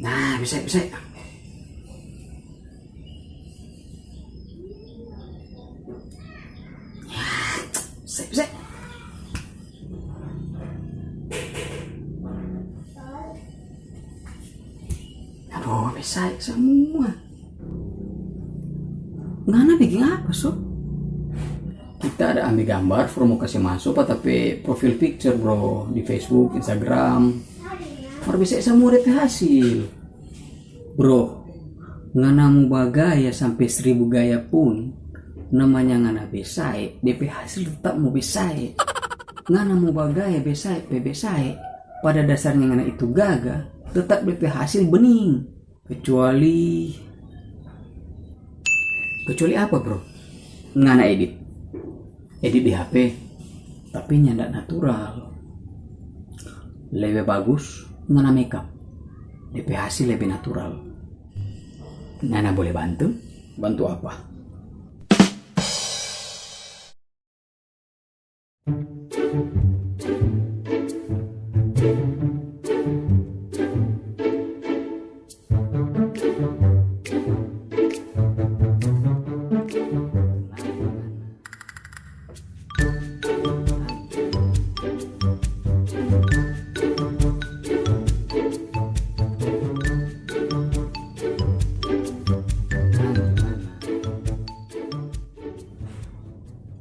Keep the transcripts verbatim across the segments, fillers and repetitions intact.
Nah, bisa, bisa. Ya, bisa, bisa. Aduh, bisa semua. Ngana biking apa, so? Kita ada ambil gambar, for mo kase maso pa ta pe profil picture, bro, di Facebook, Instagram. Mar bisa semua de pe hasil. Bro, ngana mo bagaya sampe seribu gaya pun, namanya ngana besae, de pe hasil tetap mo besae. Ngana mo bagaya besae pe besae, pada dasarnya ngana itu gaga, tetap de pe hasil bening. Kecuali, kecuali apa, bro? Ngana edit. Edit di H P, tapi nyanda natural. Lebe bagus ngana makeup. De pe hasil lebe natural. Ngana bole bantu? Bantu apa?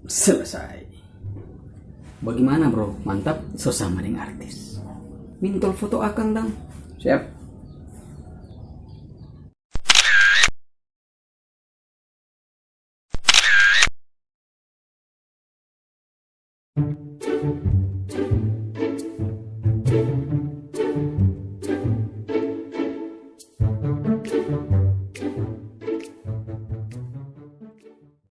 Selesai. Bagimana, bro? Mantap? So sama deng artis. Minta foto akang dang. Siap.